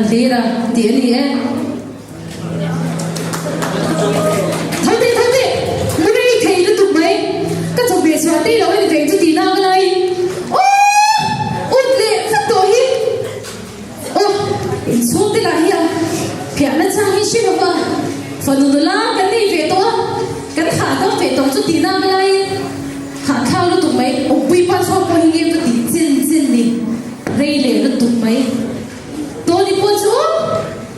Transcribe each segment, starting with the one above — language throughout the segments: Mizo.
Thanhlira tih a ni e. Tho teh, tho teh, lu rei thei lutuk mai, ka chawhmeh chhuah teh lo en veng chu tih nak laiin Aww! Ut leh vek tawh hi! Aw! Inchhung te lah hi a phiahna chang hi hre lova, fanu nula kan nei ve tawh a, kan hahdam ve tawh chu tih nak laiin hahthlak lutuk mai, awmpui pa chhuak pawh hi nge ka tih chin chin ni, rei leh lutuk mai. Tony pawh chu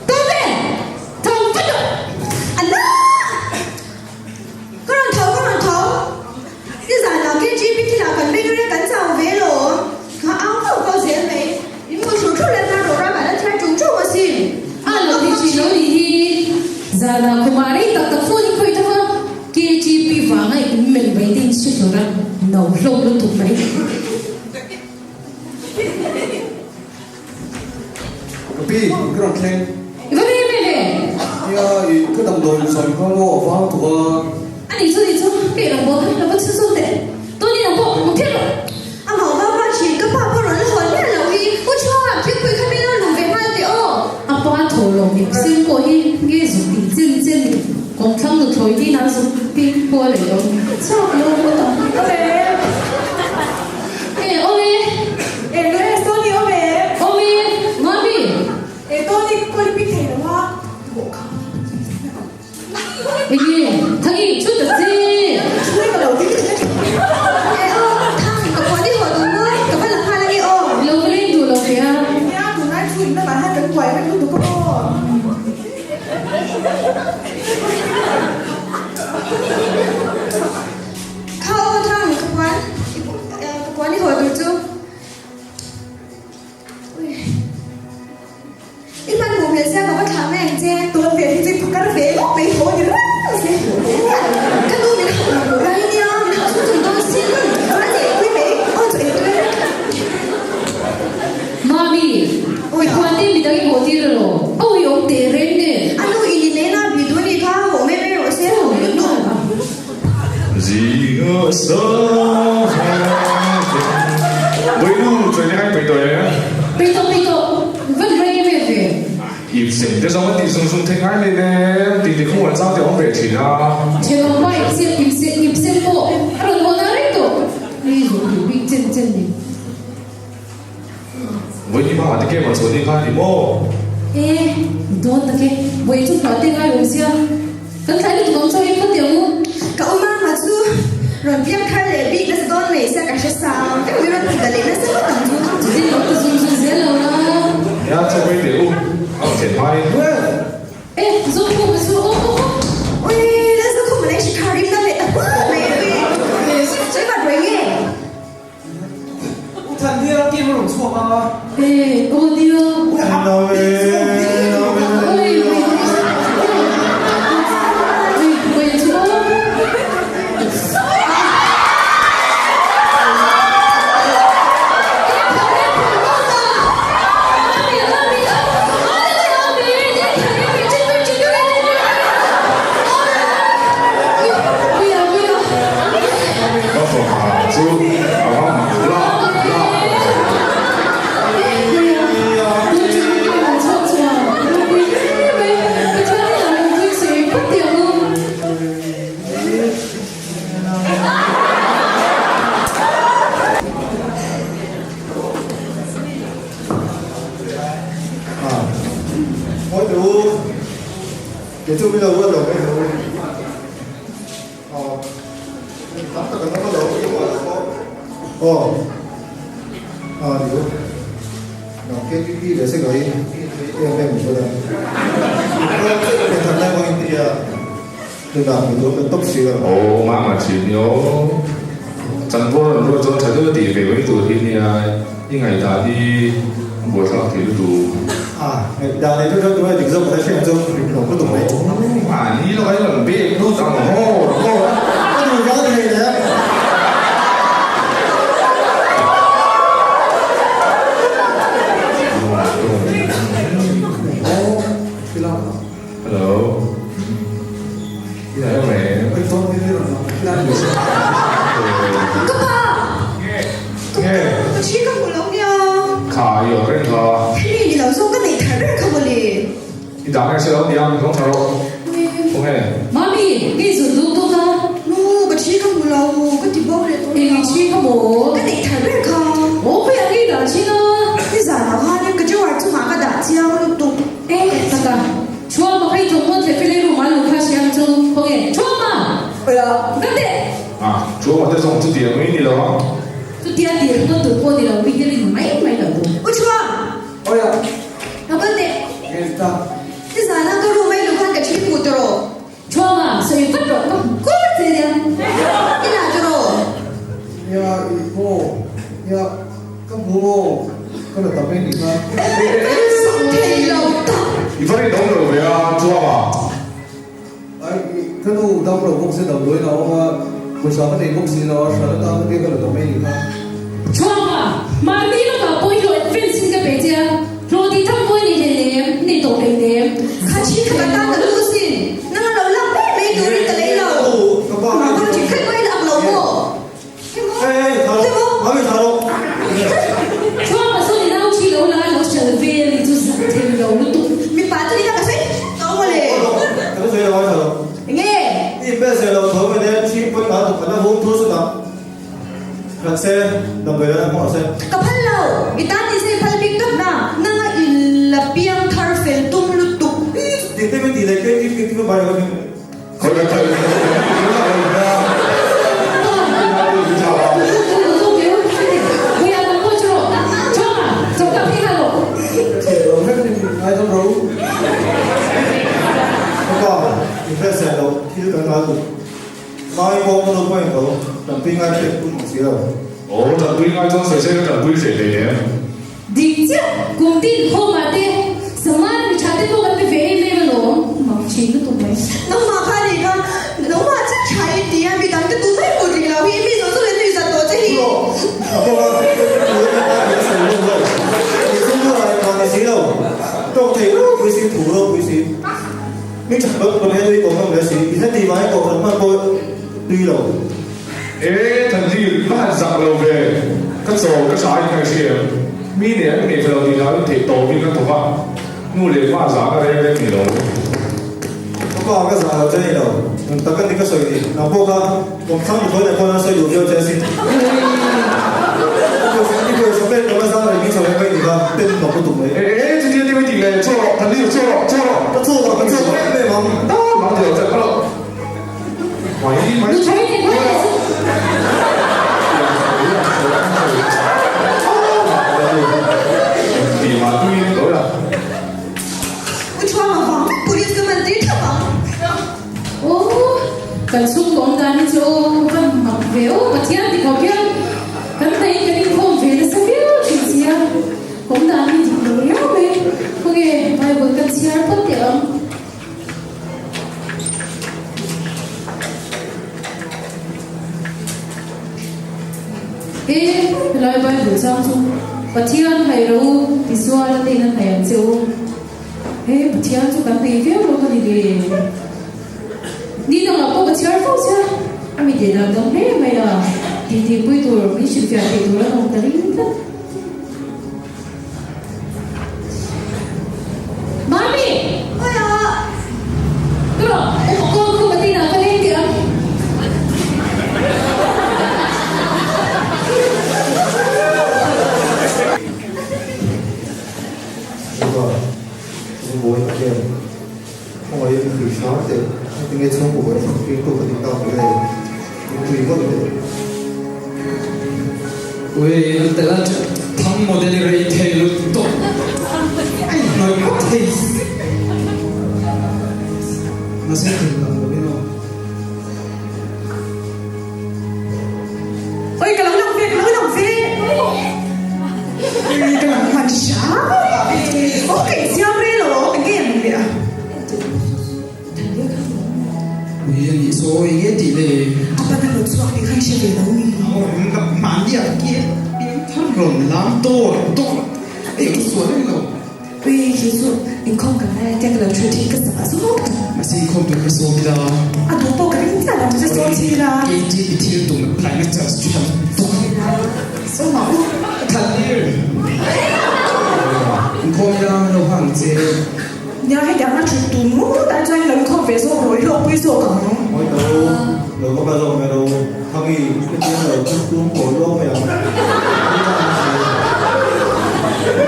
Tawp e! Tho vat rawh! A la! Ka rawn tho, ka rawn tho! Nizanah KGP thilah kan beng reng kan chau ve lawm. Ka au kau kau zel mai. In hmu thlu thlu leh hman rawh ram ah la thiar ṭung ṭung asin. A lo ti ṭhin lo nih hi. Zanah khumah rei tak tak phone in khawih tho a, KGP vanga in melh mai te in hre hlawr a, no hlawk lutuk mai. Ka pi, ka rawn thleng. I va rem em e? Nia, i ka damdawi sawi kha maw a vang tuk a. A nih chu, nih chu, ka i rawn bawl kha, lo va chhun zawk teh. Tony nang pawh, mu phiat rawh. A mah va va thin, ka pa pawh rawn la hawn miah loh hi. U Chhuang, thingpui kha min lo lum ve nghal teh aw. A pa thaw lawm ip sim pawh hi nge zuk tih chin chin ni. Kawngthlang nuthlawi hi nang zuk ping kual ei lo. Chhuak lo ngawt ang. Awle. E, awle. E, nge Tony awm e? Awm e, Mami. E, Tony kawl pik thei lo a. Bawh kha. Enge, Thangi, chu ta che. Chhui ka lo ding thei. E, aw, Thang, ka pawh ni haw duh maw? Ka va la nghal ange aw. Lo va leng duh lo ve a. Nia, tunlai chu in lamah hian kan buai vek lutuk a aw. Kha aw Thang, ka puan, ka puan i haw tur chu. I hman hmuh hmel sia ka va thlah mai ang che. Tun ve hi chu i phakar ve ngawt mai tho a ni reng si. Ka nu min hauh lo duh lai nia, min hauh chung chung dawn sin. A leh pui mai, aw chu ei tui reng. Mami, i puan te midang i hawh tir elaw? Aw i awm teh reng nen. A nu i ni nen a bi duh a nih kha, hawh mai mai rawh se, hawh lutuk. Zinga sa Vawiinu chuan i ai peih tawh em? Peih tawh peih tawh, van rei em em ve. Ip sem te zawng a tih zung zung theih ngai hle nem, tih ti khung an chang te awm ve thin a. Thenawm pa ip sem ip sem ip sem pawh a rawn haw na reng tawh. Hei zawh duh bik chen chen ni. Vawiin hmangah te game a chhuah ni kha a ni maw? E, dawn tak e, vawiin chu hmuah te ngai awm sia, kan thlai lutuk ang chaw hi phawt teh ang u. Ka awm a, mah chu rawn biak thar leh bik nasa dawn mai sia ka hre sang vek mai, rawn ti ta leh nasa ngawt ang chu. Chutin lo ti zung zung zel lo la. Nia, chaw mai teh u, a rawn thlen hmain. E, Zokhuma chu aw aw aw. Ui, la Zokhuma leh Shikhar rim na leh ta huai mai, ui, chawi vat rawih nge? U Thanhliara team a rawn chhuak a. E, aw nia. Ui, ui, ui, chu aw. Ka fapa chu a va mak lak lak ve. Ngawi teh u, kei chu min lo ruat lo mai ho. Aw, tam tak an awm a lo, i ruah lo pawh. Aw, a ni u, nang KPP leh Sega hi em em chu la. Thlan lai pawhin tia tunah mi tur kan tawp si lo. Aw, mama thin i aw. Chanpuar an ruat chuan tha deuh a tih ve mai tur hi nia, i ngaihdan hi a buaithlak thei lutuk. A, ngaihdan nei chu chuan tunge dik zawk ka hre ang chu, rik lo lutuk mai. Aw, mahni lawk ai rawn bek lut ang haw haw. Ka duh vang a ni hlei le. Hello. Ka pa! Ka thi ka hmu lo nia. Kha i awm reng kha. Hemi ni lo zawng ka neih thar reng kha mawle. I dah nge hre lo nia, min zawng tha rawh. Khawnge? Mami, kei zun duk duk a. Nu, ka thi ka hmu lo, ka ti bo leh tawh Eng i thi kha maw? Ka neih thar ber kha. Aw, khawiah nge i dah thin a? Nizanah khanin ka drawer chungah ka dah chiang lutuk. E, taka. Thuama kha i thawk mawn tleh felai room ah luh kha hria ang chu. Khawnge? Thuama! Ka teh! Ah, Thuama te zawng chutiang mai ni lo ang. Chutia tir pawh tur pawh ni lo, mi hi rin mai mai lo tur. U Thuam! Awi a! Ka kal teh! Nge ta? Nizana ka room a i luh khan ka thi hmuh tawh rawh. Thuama, sawi vat rawh, ka hmu kur che nia. I lah tawh rawh. Nia, i maw? Nia, ka hmu maw? Ka la tam em ni kha? Ka sak thei lo tak! I va rinawm lo ve a, Thuama. Ai, ka nu dam lo bawk se damdawiin a awm a, pawisa ka nei bawk si lo a, hran atan ka tia ka la ta mai ni kha. Chhuaka, mahni lakah pawh i hlawh advance in ka pe che a, hlawh tih tham pawh i nei hlei nem, i nei tawh hlei nem. Kha thi kha ka tan ka lu sin, nang a lo lak mai mai turin ka lei lo. Mah ka thi khat pawh i lak lo maw? Chhuaka sawn i nau thi lo la lo hral vel i chu zak thei lo lutuk. Mipa chu ina ka sawi tawh mawle. Enge? Ka phal lo, i tan ni se i phal bik tawp na, nanga i la piang thar fel tum lutuk. Dik chiah, kum tin home ah te Saman mi tha te pawh kan pe ve em em alawm, mak thin lutuk mai. Nangmah kha nih kha, nangmah chiah tha i ti a, midang te tu mai hmuh rih lo hi, mi zawng zawng in nuih zat tawh che hi. E Thanli, ka han zak lo ve, ka chaw ka tha in ka hria em? Mi nen an ngei lo tih hlauin theih tawpin ka thawk a, nu leh pa zah ka reng reng ni lo. Ka pa ka zah lo che ni lo, nang tak a ni ka sawi ni, nang pawh kha kawmthlang nuthlawi leh pawh nan sawi duh viau che asin. I pawisa pek lo a zang reng i chho em mai ni kha, ten mak lutuk mai. E e chutia ti mai tih leh, chaw rawh Thanli, chaw rawh, chaw rawh. Ka chaw rawh, ka chaw rawh em em ang. Mang ti lo che, ka lo. U Thuama vang vek police ka man tir thlap ang. Aw kan chhungkaw awm dan hi chu aw ka van mak ve aw Pathian ti khawp hian kan hnaih kan inkhawm ve nasa viau thin sia awm dan hi dik lo riau mai khawnge Bible kan chhiar phawt teh ang. He helai Bible chang chu Pathian hnaih ro u tisual a nen a hnaih ang che u. He Pathian chu kan nei viau lo ka ni le. Ni dangah pawh ka chhiar fo che a, a mi teh dan dang hle mai a, titipui tur min hrilhfiah theih tur an awm ta ring tlat. Mami! Awi a! Tawh, upa kawl khum a tinah ka leng teh ang. Upa, Zungbawi ka hian khawngaih in tui hram teh, engtinge chhungkaw buai hram tirtu ka nih tak le, in tui vawt teh. Ui, an tel a thang model i rei thei lutuk a inhnawih ngawt thei. Mahse thil dang lo in aw. Oi ka lo lang ve, ka lo lang ve. Ui, ka lang hman hram. Aw, ka insiam rei lo aw, eng nge ang leh a? Ui a nih saw eng nge tih le? A pan a rawn chhuak tih kha i hre ve lo mi? Aw ka mahni ah ki thar rawn lam dawr dawr eng sual em lo. Ui kei chu inkhawm kan lai a tia ka lo thu thin ka sak a zawk tak. Mahse inkhawm tur kha sawm ila. A duh pawh ka ring chiah lo mahse sawm chi ila. KTP thil tum lai na chance chu tam tuk. Sawm ah u. Ka that tir. Inkhawm ila lo hang che. Nia hetiang a thut tun ngawt ah chuan lo inkhawm ve zawk rawh i hlawkpui zawk ang. Mawi ta u, lo va kal zawk mai ro. Hangi, hetiang lo thut tum haw luau mai ang.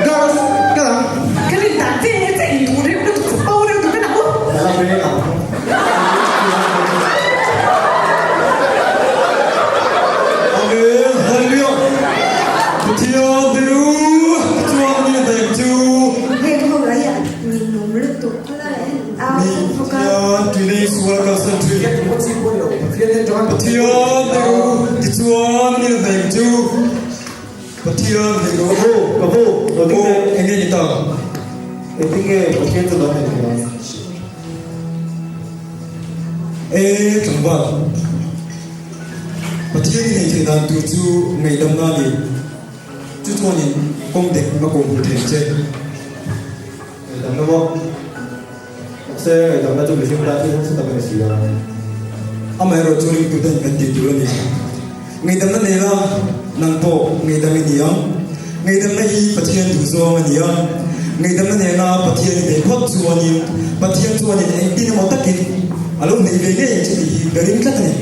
Girls, kal ang. Ka rin dan che che in duh reuh lutuk chu bo reuh duh vek ang u. Ka la veng ang. Amen, Hallelujah. Pathian hei u, chuan mi hneh chu. Heng ho lah hi a ninawm lutuk Mi Pathian tui sual kalsan thin. Pathian hei u, tichuan mi hneh chu. Pathian hei u. Ka pu, ka pu, lo ding teh. Eng nge ni ta? Engtin nge Pathian chu lo hei thei ang? E tlangval, Pathian i hei theih dan tur chu ngaihdamna a ni. Chu chuanin kawng dik a kawhhmuh thei ang che. Ngaihdamna maw? Mahse, ngaihdamna chu mihring tan thil harsa tak a ni si a. Amaherawh chu ringtute in kan tih tur a ni. Ngaihdamna nei la, nang pawh ngaihdam i ni ang. Ngaihdamna hi Pathian duhzawng a ni a. Ngaihdamna nena Pathian i neih phawt chuanin Pathian chuanin engtin emaw takin a lo neih ve ngei ang che tih hi ka ring tlat a ni.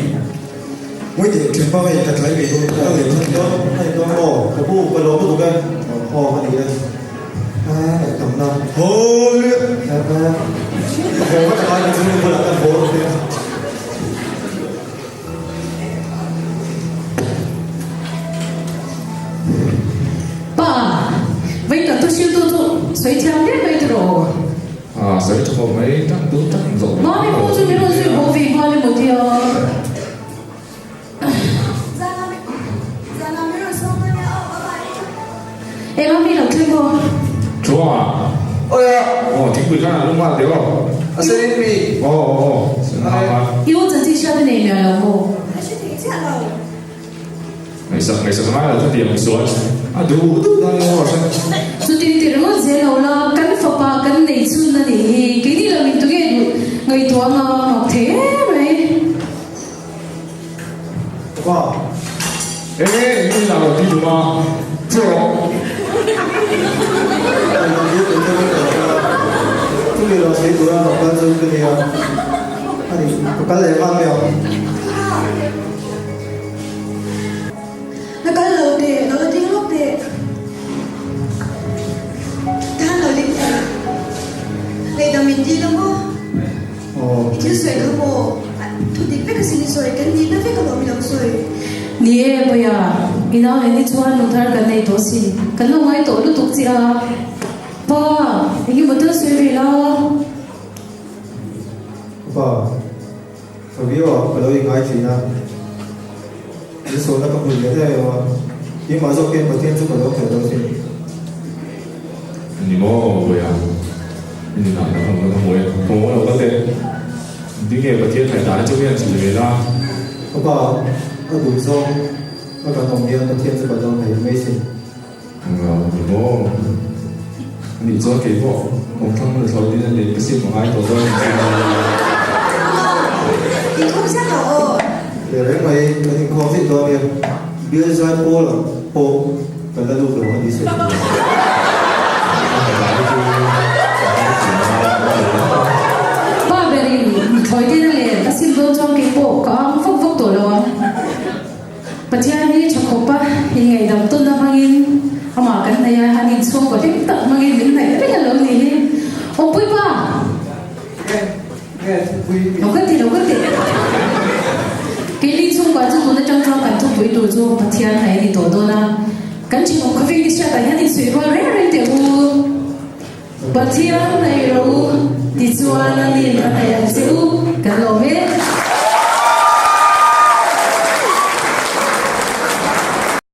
Ngawi teh, thianpa hei ka tlai ve dawn ka leh phawt dawn. A ni dawn maw? Ka pu, ka lawm lutuk e. Aw, ka ni e. Ngaihdamna. Hallelujah! Haw ka tlai ka chhungte bulah ka haw rawh nia. Pa, vei ka thuhriltu chu sawi thiam hle mai tiraw? A sawi tha khawp mai, tang tu tang zawh mai. Mami pawh chu min rawn zui haw ve nghal emaw tia. E mami lo thleng aw. Chuang ah. Oi a. Aw thingpui khan a lum nghal teh aw. A sen in mi. Aw aw aw sen hang a. I aw chanchin hriat a nei miah lo maw? Ka hre thei chiah lo. Ngaihsak ngaihsak ngai lo kha tiang sual a duh duh dan in aw hre. Chutin ti ringawt zel lo la, kan fapa kan nei chhun a nih hi, keini lo in tunge duh ngaihtuah anga mak thei em mai. Papa. E in la lo ti tum a, chu rawh. Chumi lo sei tura ka kal chu ka nia, ani ka kal leh nghal mai ang. La kal lo teh, lo la ding lawk teh. Tan lo ding teh. Ngaihdam min dil a maw? I thil sawi kha maw? Thu dik vek asin i sawi, kan nihna vek alawm i lo sawi. Ni e, Bawia, i nau nen hi chuan nunthar kan nei tawh sin, kan lo ngai tawh lutuk che a. Pa, engemaw tal sawi ve la. Pa. Fabio ah ka lo ingai thin a, min sawhna ka hmu leh em em a, keimah zawk hian Pathian chu ka lo khelh lo thin. Ni maw Bawiha, i nunah ka hmu ka hmu e, ka hmu lo ka teh, ding nge Pathian ngaih dan chu hian chhilh ve la. Ka pa, a duh zawng a kan awm hian Pathian chu ka lo nei mai thin. Ni maw? Anih chuan kei pawh kawngthlang hmun thlawh din a nen ka sim a ngai tawh dawn ang chu. Inkhawm chiah lo aw. Leh reng mai kan inkhawm zet dawn nia. Bial zai pawl ang pawh kan la lut lo a ni sawi thin. Pa berin thlawi din a len a sim dawn chuan kei pawh ka ang vak vak tawh lo ang. Pathian hi tha khawp a, inngaihdam tawnna hmangin amah kan hnaih a, an inchhungkaw hlim tak hmangin min hnaih reng a lo nih hi. Awmpui pa! Lo ka ti, lo ka ti. Keini chhungkua chu tun atang chuan kan thupui tur chu Pathian hnaih a ni tawh dawn a, kan thenawm khawveng te hriatah hian insuih rual reng reng teh u. Pathian hnaih ro u, tichuan a nin a hnaih ang che u.